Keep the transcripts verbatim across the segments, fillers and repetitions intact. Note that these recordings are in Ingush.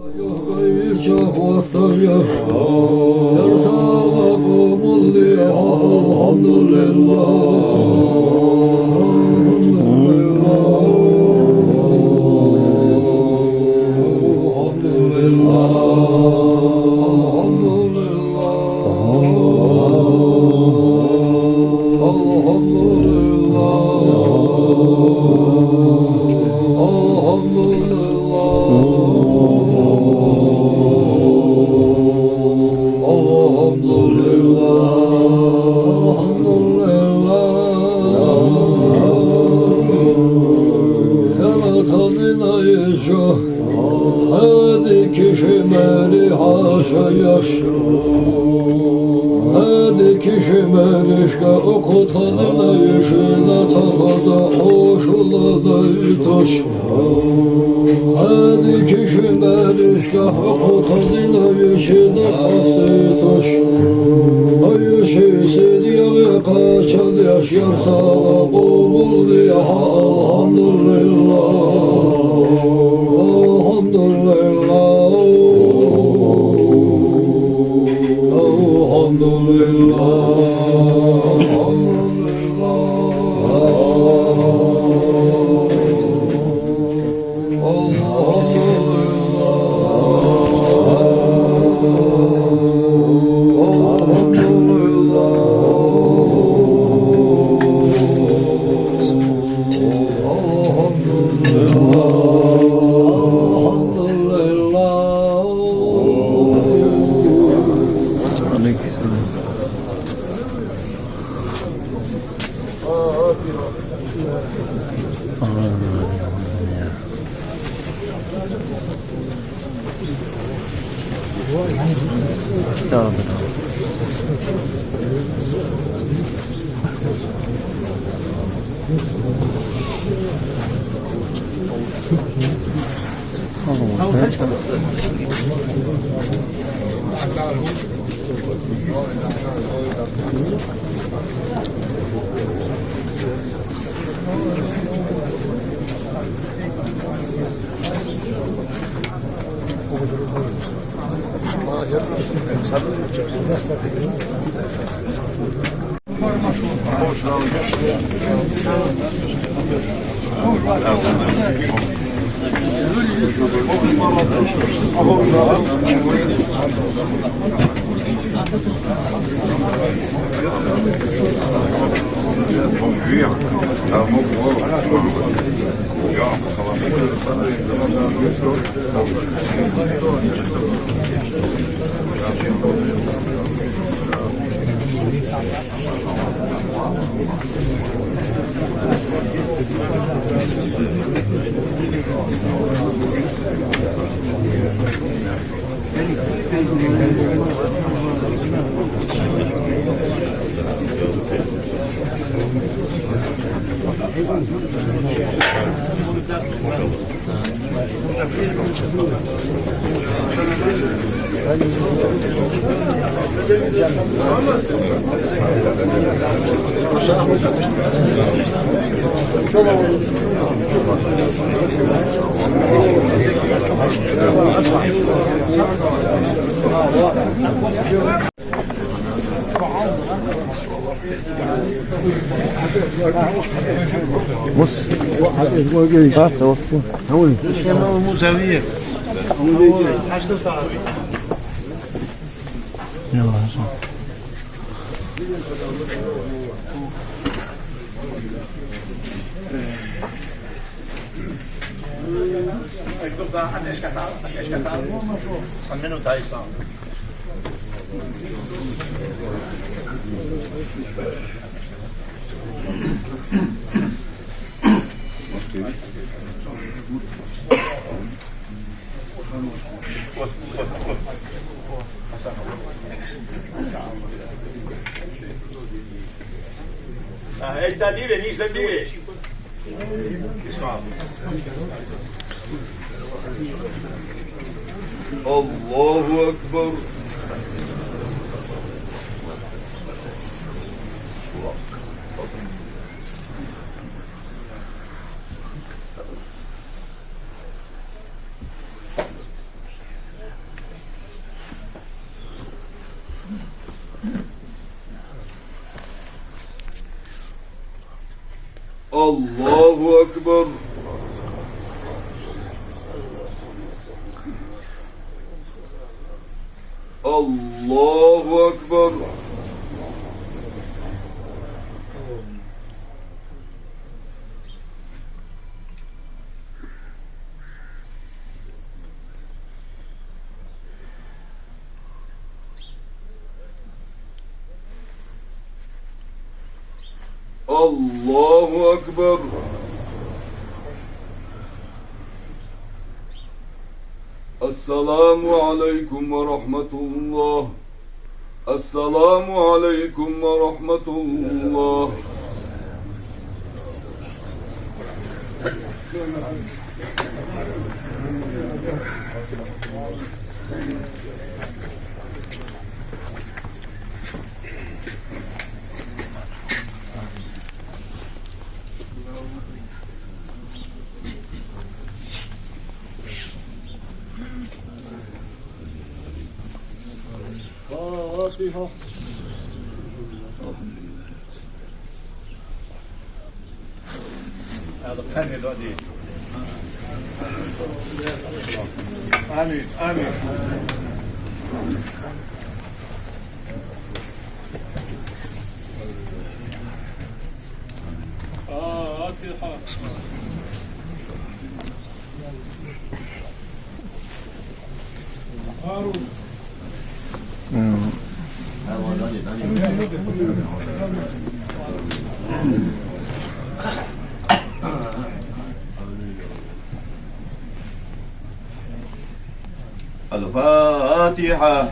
Юхкъайча хӀоттаяр, ярсагӀа къамулле, алхьамдулиллахӀ. Хьа дика ши маьре хьаша еш, хьа дика ши маьрешка укх тха динах шийна цхьа хоза хьошал дайташ. Хьа дика ши маьрешка укх тха динах шийна къастайташ. Хьо ший сийдола кхача деш, ярсагӀа къамулле, алхьамдулиллахӀ. الحمد لله، الحمد لله، الحمد لله، الحمد لله، الحمد لله. بص. بص، هو. هو. يلا، شوف. الله أكبر. الله أكبر. الله أكبر. الله أكبر. السلام عليكم ورحمة الله. السلام عليكم ورحمة الله. فاتحة. آمين، آمين. فاتحة. الفاتحة.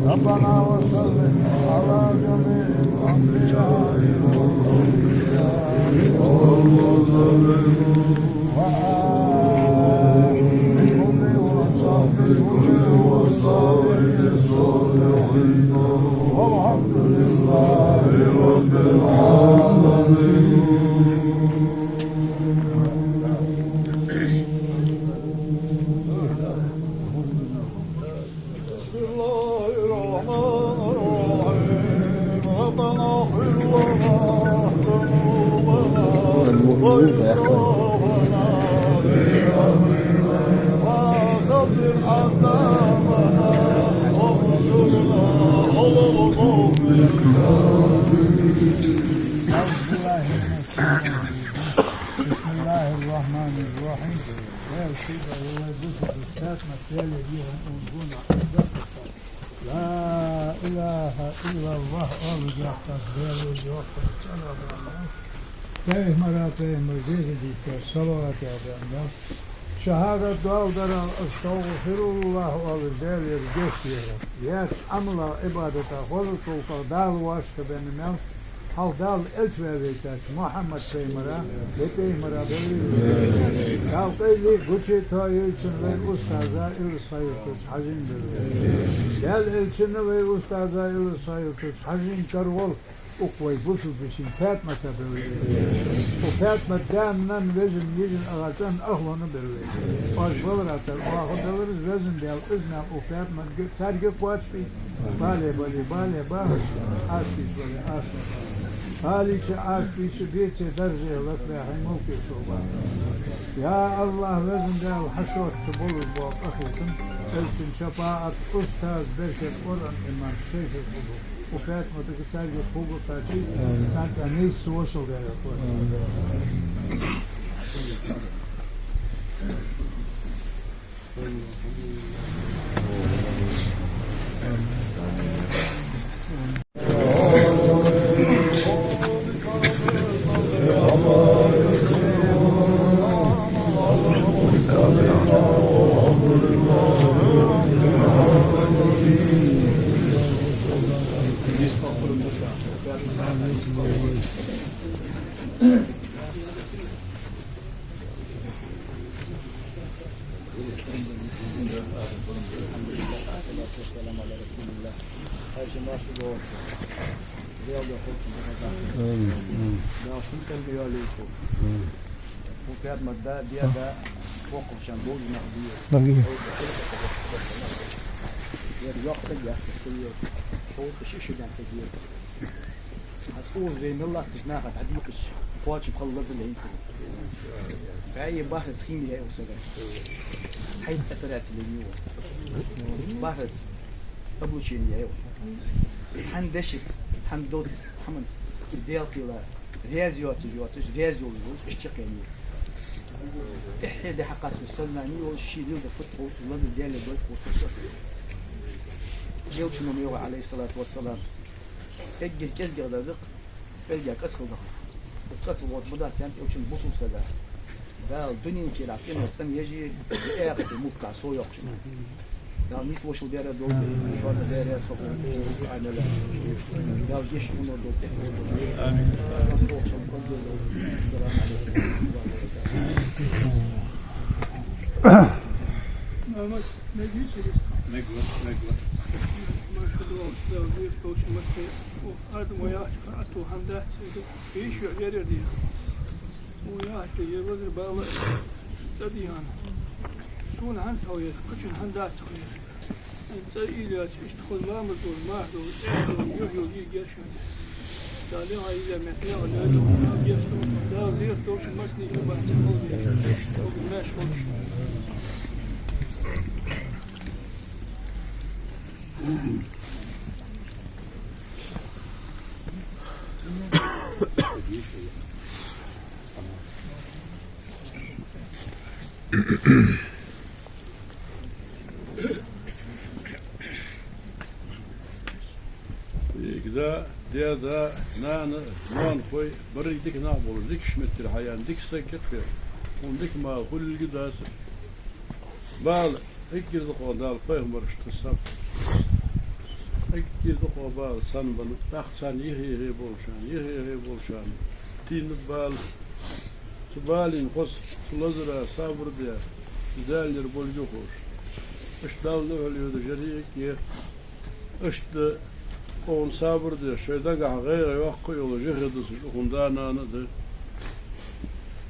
ربنا وصل على جميع الأنبياء والأولياء وآل كل وصحبه وصحبه الصالحين. والحمد لله رب العالمين. بسم الله الرحمن الرحيم. ربنا اغفر لنا ذنوبنا وإسرافنا في أمرنا وثبت أقدامنا وانصرنا على القوم الكافرين. بسم الله الرحمن الرحيم. Даьла сийдола вай бусалба даьй, Даьла духьа. لا إله إلا الله оалаш яхаш, Даьла йоах, цӀена Пайхамара, Пайхамара деза дийцача салават яхаш. شهادة доаладарах أستغفر الله оалаш Даьлагара гешт дехар. Яьча Ӏамалах, Ӏибадатах, хозача гӀулакхах Дала воашта бенна мел, хьалха Дала элча ваь вайтача Мухьаммад Пайхамара, вай Пайхамара белла веза. Дала къайле гуча тоаяйчун вай устаза Илла Схьаюртарча Хьажин белла веза. Даьла элчанна вай устаза Илла Схьаюртарча Хьажин каравала укх вай бусалба вешийна ПаьтӀамата белла веза. Укх ПаьтӀамата даьна, нанна, вежарна, йижарна, агӀарна, цӀенна, ахӀланна белла веза. Оаш баларах тара оаха далар из, Везан Даьла иза мел укх ПаьтӀаматага, царга кхоачаш бий. Бале бале, бале бахаш, Ӏаьржа бале, Ӏаьржа бахаш. Балийча, Ӏаьржа бийча, беце дарже лакхбаьхий, мулке совбаьхий. Я АллахӀ, Везан Даьла, хьа шортта болаш бола къахетам, элчан шапаӀат, устаз беркат, Къуръан иман, шайх хургба. Укх ПаьтӀаматага, царга хургба кхачий, царна тӀа нийсса вошал даьра. الحمد لله، والصلاة والسلام على رسول الله. Хьаьший марша доагӀа. Даьла духьа хургда. Амин. Дала шун тӀема йоалайолда. Амин. Укх ПаьтӀамата да, даь да, боккхагӀчарна бовзаш нах бий. Нах бий. Ер йоккха саг яц, ер шовзткъа ши шу даьнна саг я. Хьа цӀоза вай мел латтача наха дӀадийкъача, кхоачам хила лазар яьй. БӀаьи бахарца химия яьй укх сага. Цхьайтта операци лелаю. Бахарца облучение яьй. Цхьан дешаца, цхьан дов хӀаманца, Даьла кхела, раьза йоацаш, йоацаш, раьза йолаш, йолаш, иштта чакхъяьннай. ТӀехье ди хьакхаьчача, сознание йолаш, ший леладер фуд ховш, лазар Даьлага дойта ховш. Элчано ма йоахий, عليه الصلاة والسلام: эггара кӀезигагӀа дар да-кх, кӀезигагӀа къаьста хила дезар. Из къаьста воацаш ма дац, аьннад Элчано, бусалба сага Дала дунен кера къинош цӀена еш, ахарта муьлхха со йоаккхаш. Дала нийсвошал даьра долда, шоана Даьла раьза хилва, Ӏамал. Дала гешт хургда, тӀехьа хургда. Амин. Ассаламу Ӏалайкум ва рахьматуллахӀи ва баракатухӀ. Мамас, мегий чирист? Мегла, мегла. Машаллахь, Дала вир толчу масте. О, Адам ваяхча, а то хӀама дац, йиш вер ер дий. О, яхьа, ер лазар бала цӀа дий хьона. Сона хӀана тхо ер, кхычунна хӀана дац тхо ер? ЦӀа ийла яц, иштта хӀанз мамар долаш, мах долаш, эхь долаш, юхь йолаш, йига яр шоана. Дала хьа ийла меттала, Дала гешт долда, Дала зерат долчу массане а бац, хьо вер. Хьо маьрша волаш. Вайга да, даь да, нана, ноанахой, берриг дика нах болаш, дикача меттера хьаяьнна, дика саг я тхо. Дика ма хулилга дац. Бала, эггара дукха Дала пайхамарашта саб. Эггара дукха бала санна ба, тӀаккха царна юхе-юхе болчарна, юхе-юхе болчарна тийна бала. Цу балийна хоза, цу лазара сабар де, Дала лер болга ховш. Иштта Далла духьал йодаш яр эггара. Иштта укхун сабар деш, шоай дагахь гӀайгӀа йоккха йолаш, жихӀе дусаш укхун да-нана а да.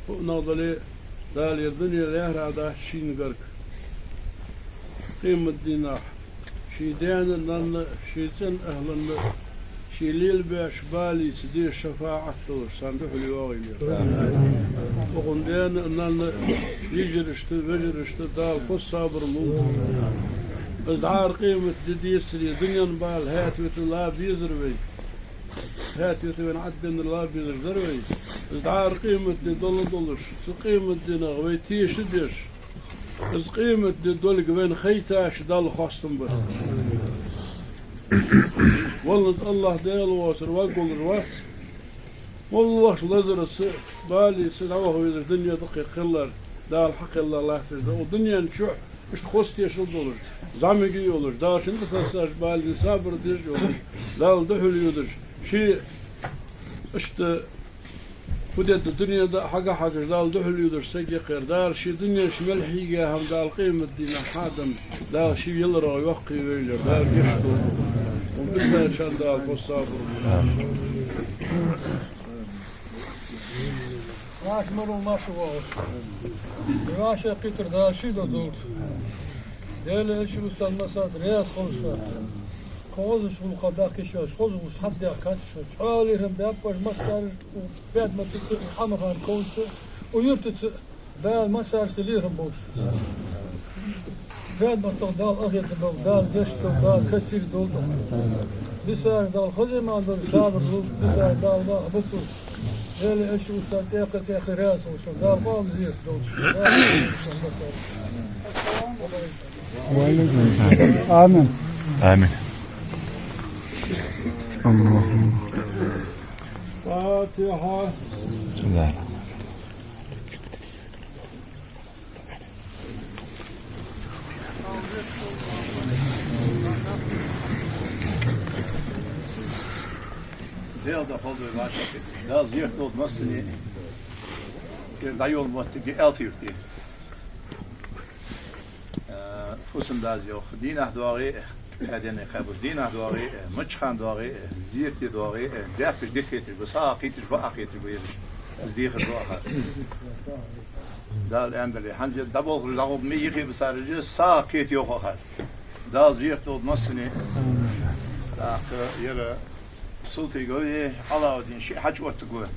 Фу нах дале а, Дала ер дуне, лаьрхӀа дац шийна гарга. Къематдийнахь ший даьна, нанна, ший цӀен ахӀланна, ший лелабаьча балийца деш шафаӀат долаш, царна духьал йоагӀийла. Укхун даьна, нанна, йижарашта, вежарашта Дала хоза сабар лулда. Из дӀара къематди децаре, дунен бала хӀаьта-вӀаьта ла безар вай. ХӀаьта-вӀаьта вайна Ӏадбеннар ла безаш дар вай. Из дӀара къематди дола долаш, цу къематденах вай теша деш, из къематди долга вайна хайташ Далла хоастам бар. Валлахӏи, АллахӀ Даьла воацар ваг волаш вац. МоллагӀча лазарца, балийца дӀаваха везаш дуне тӀа кхы кхеллар, Дала хьакхелла латташ да. Укх дунен чухь иштта хоза тешал долаш, зӀамига йолаш, Дала шийна тӀатессача балийна сабар деш йолаш, Далла духьал йодаш, ший иштта фу дергда дуне да а хьага-хьагаш Далла духьал йодаш саг я кхер. Дала ший дунен чу мел хьийга хӀама Дала къематдийнахь хьаденна, Дала ший яларах йоккхийвеллера, Дала гешт долда. Укх бисачарна Дала хоза сабар лулда. Ваш марал маша вогӀуш. Ваша кхитар Дала ший до долда. Даьла элчан устаз массаца раьза хилва шоана. Кхозаш гӀулакх даккхийша, хоза гӀулакх хьаддаьхкад шо. ЧӀоагӀа лерхӀам баьб оаш массараш, баьд ма тица, хьамахан ковца, у юртаца. Дала массарашта лерхӀам болба. Баьд ма тох, Дала ахийтар долда, Дала гешт долда, Дала касир долда. Бисараш Дала хоза иман долда, сабар лулда, бисараш Дала баха буту. Даьла элчан устаз цӀаькха-цӀаькха раьза хилва шоана, Дала къоабал дойла долда. Дала къоабал дойла. Амин. Амин. Аллахумма. Фатихьа. Бисмиллахӏ. Даьла духьал вай вача. Дала зерат долда массане. Ер дӀайола моттиг я Аьлта-Юрт. Э, фусам-дас йоах, дийнахьа доагӀе а, кхаь денна кхаь бус, дийнахьа доагӀе а, маччахана доагӀе а, зерате доагӀе а, даьппаш дика хеташ ба, сагӀа кхийташ ба, бакъахьа хеташ ба ераш. Из дехар да ахар. Дала аьннадале, хӀанз дӀаболхаш дӀагӀоргба ма йихе бисараш, сагӀа кхета йоах ахар. Дала зерат долда массане. ТӀаккха ер Султыгов а, Ӏалаудин шиъ хьачуоттаргва.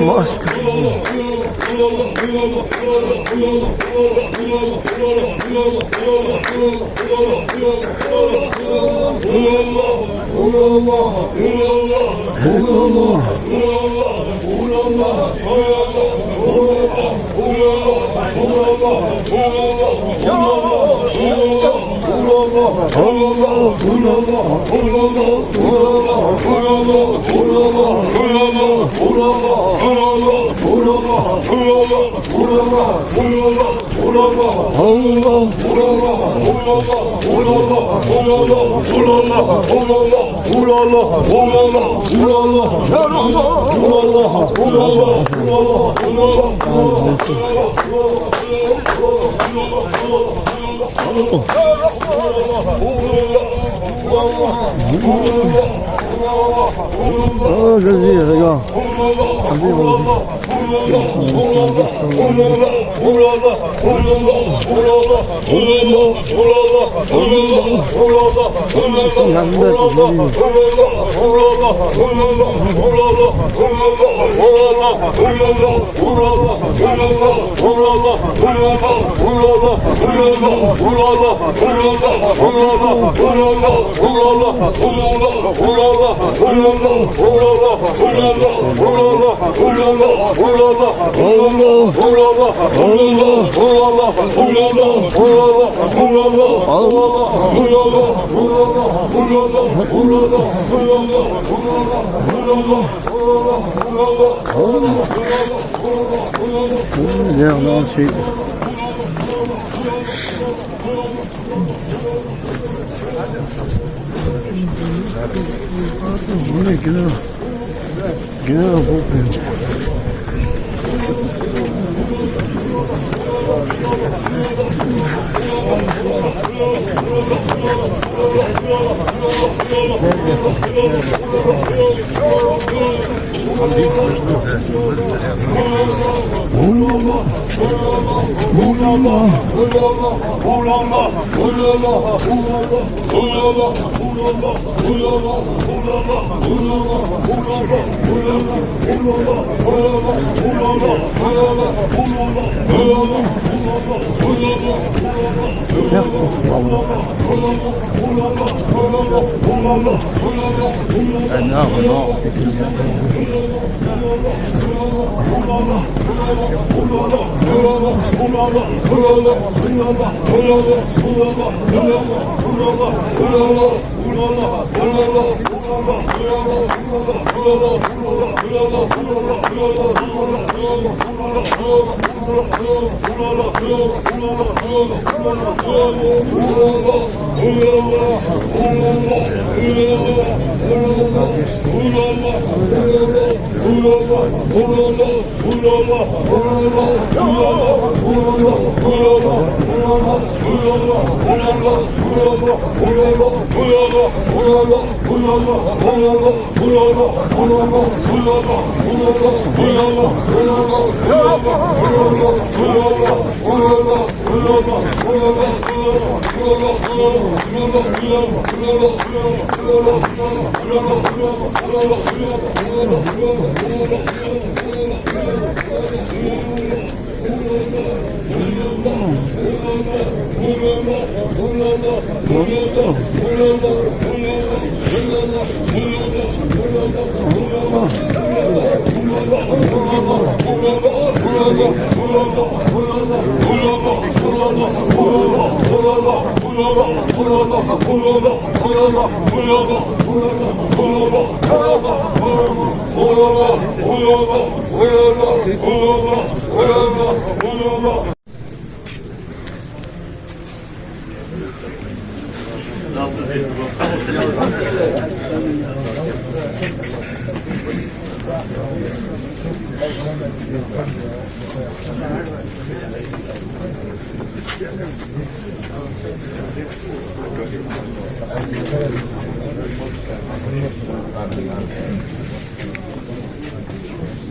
Маска.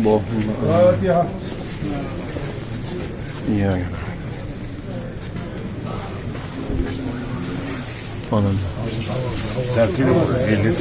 Бо. Фатиха. Я. Онон. Церковь велит.